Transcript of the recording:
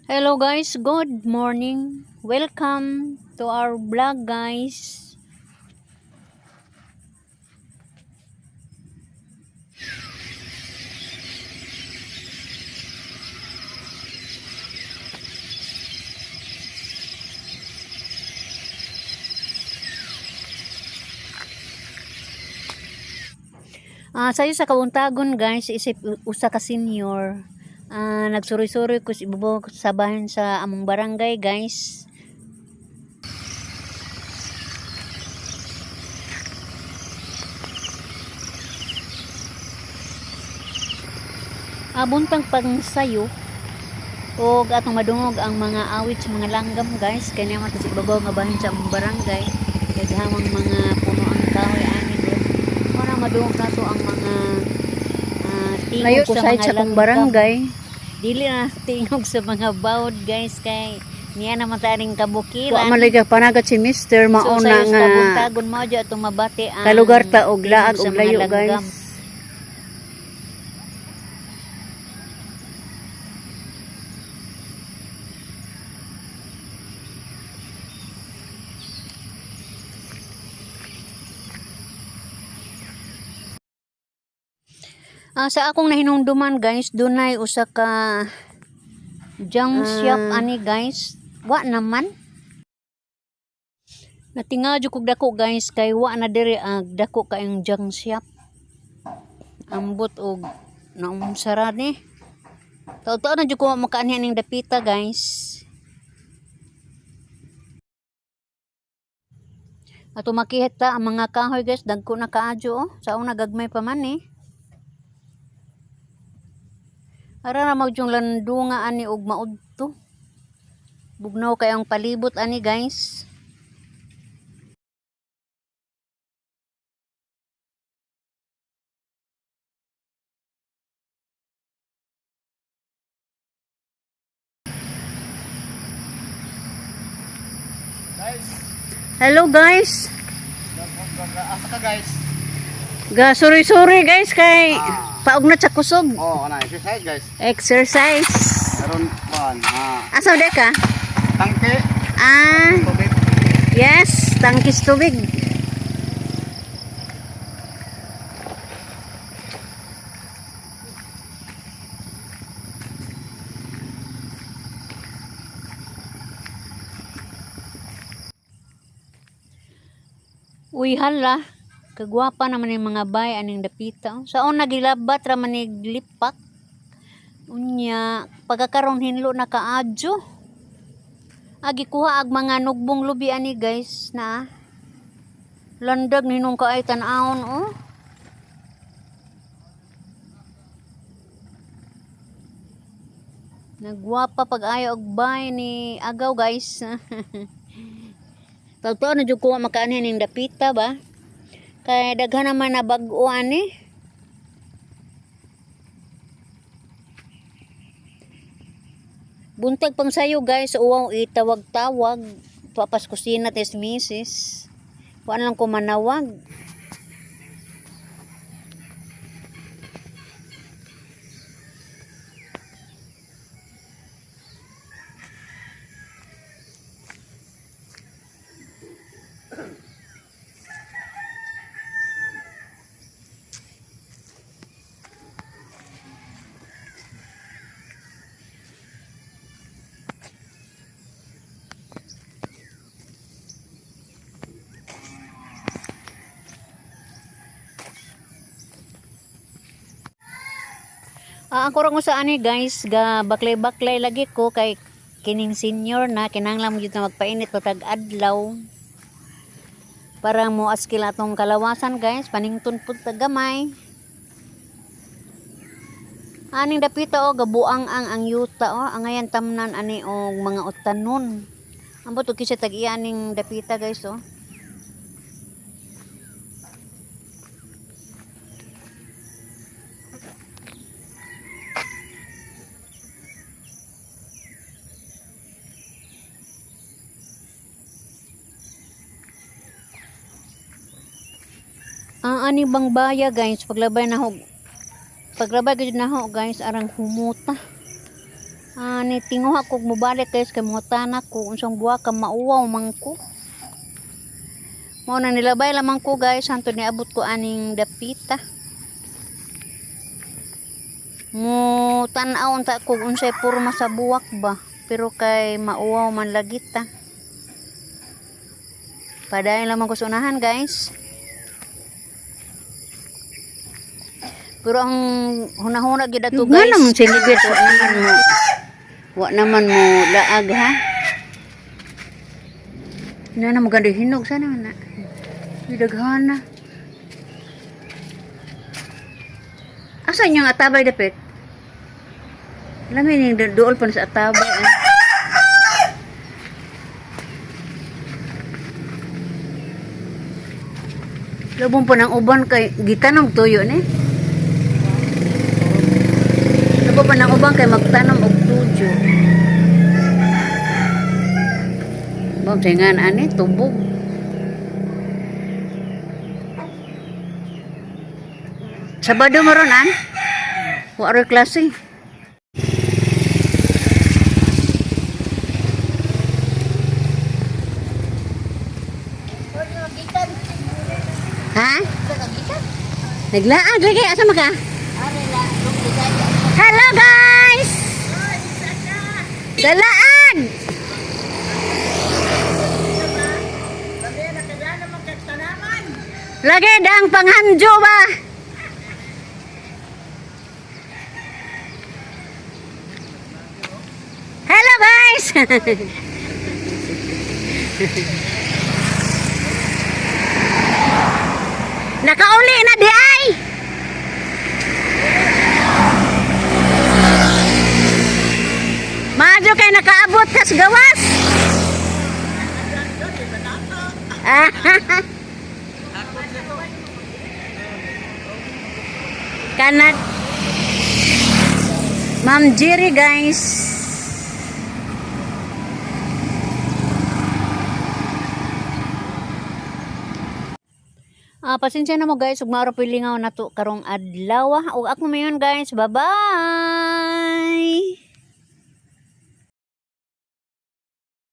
Hello guys, good morning. Welcome to our vlog, guys. Sayo sa kabuntagon guys, isip usa ka senior. Nagsuroy-suroy ko sa ibabaw sa bahin sa among barangay, guys. Buntag pang sayo og atong madungog ang mga awit sa mga langgam, guys, kay naman sa ibabaw nga bahin sa among barangay, daghamang mga puno ang kahoy ani doon. Mao na madungog nato ang mga tingog Layo ko sa sa mga sa kong langgam. barangay. Dili na tingog sa mga bawod, guys, kay niya naman taring Wa kabukiran. man lagi panagat si Mister So mauna sayo sa nga kabuntagon mao jud atong mabati ang kalugar ta og tingog laag sa og mga layo, langgam. guys. Sa akong nahinumduman guys, dunay usa ka junk shop ani guys. Wa naman. Natinga jud kog dako guys, kay wa na diri ang dako kaayong junk shop. Ambot og naumsara ni. Taw-taw na jud ko makaanhi aning dapita, guys. Ato makita ang mga kahoy guys, dagko na kaadyo oh. Sa una gagmay pa man eh. Ara ra magyung landunga ani og maudto. Bugnaw kay ang palibot ani, guys. Guys, Hello guys. asa ka, guys? Ga sorry guys kay paugnat sa kusog. Oh, ana exercise, guys. Exercise. Karon kuan, Asa de ka? tangke, tubig. Yes, tangkis tubig. Uy hala, kagwapa naman yung mga bay aning dapita, oh. Sa una gilabat ra man nig lipak. Unya, pagkakaron hinlo na kaadyo. Agi kuha ag mga nugbong lubi ani guys na. Landag ninong kaay tan-awon oh. Nagwapa pag ayo og bay ni agaw, guys. Tagtuon na jud ko makaanhi ning dapita ba. Kay daghan naman na bag-o ani. Buntag pang sayo guys, uwaw itawag-tawag. Papas kusina tes misis. Kuan lang ko manawag. Ako ra sa ani guys, ga baklay-baklay lagi ko kay kining senior na kinahanglan mo jud na magpainit patag adlaw. Para mo askil atong kalawasan guys, panington pud ta gamay. Aning dapita oh, gabuang ang yuta oh, angayan tamnan ani og mga utanon. Ambot og kinsa tag-iya aning dapita guys oh. Ang ani bang baya guys, paglabay na ho. Paglabay gid na ho guys, arang humuta. Ah, ni tinguha ko mobalik, guys, kay mangutana ko unsang buwa ka mauwaw man ko. Mao na nilabay lamang ko, guys, hantod niabot ko aning dapita. Mo tan-aw unta ko unsay porma sa buwak ba, pero kay mauwaw man lagi ta. Padayon lamang ko sa unahan, guys. Pero ang hunahuna gyud ato, Nga guys. naman sinibit, wa naman mo laag ha. Na na maganda hinog sana na. Daghan na. Asa inyong atabay dapit? Lami ning duol pa na sa atabay. Ah. Lubong pa ng uban kay gitanom tuyo ni. Lubong pa ng uban kay magtanom og tuyo. Bom singan ani tubog. Sabado mo ron an? Wa roy klase. Ha? Naglaag lagi asa man ka? Hello, guys! Dalaag! Lagi dang panghanjo ba? Hello, guys! Nakauli na di ay! Maadyo kay nakaabot kas gawas. Ah, Kanat. Ma'am Jerry, guys. Ah, pasensya na mo, guys, ug maaro po'y lingaw nato karong adlaw. Ug ako mayon, guys. Bye-bye.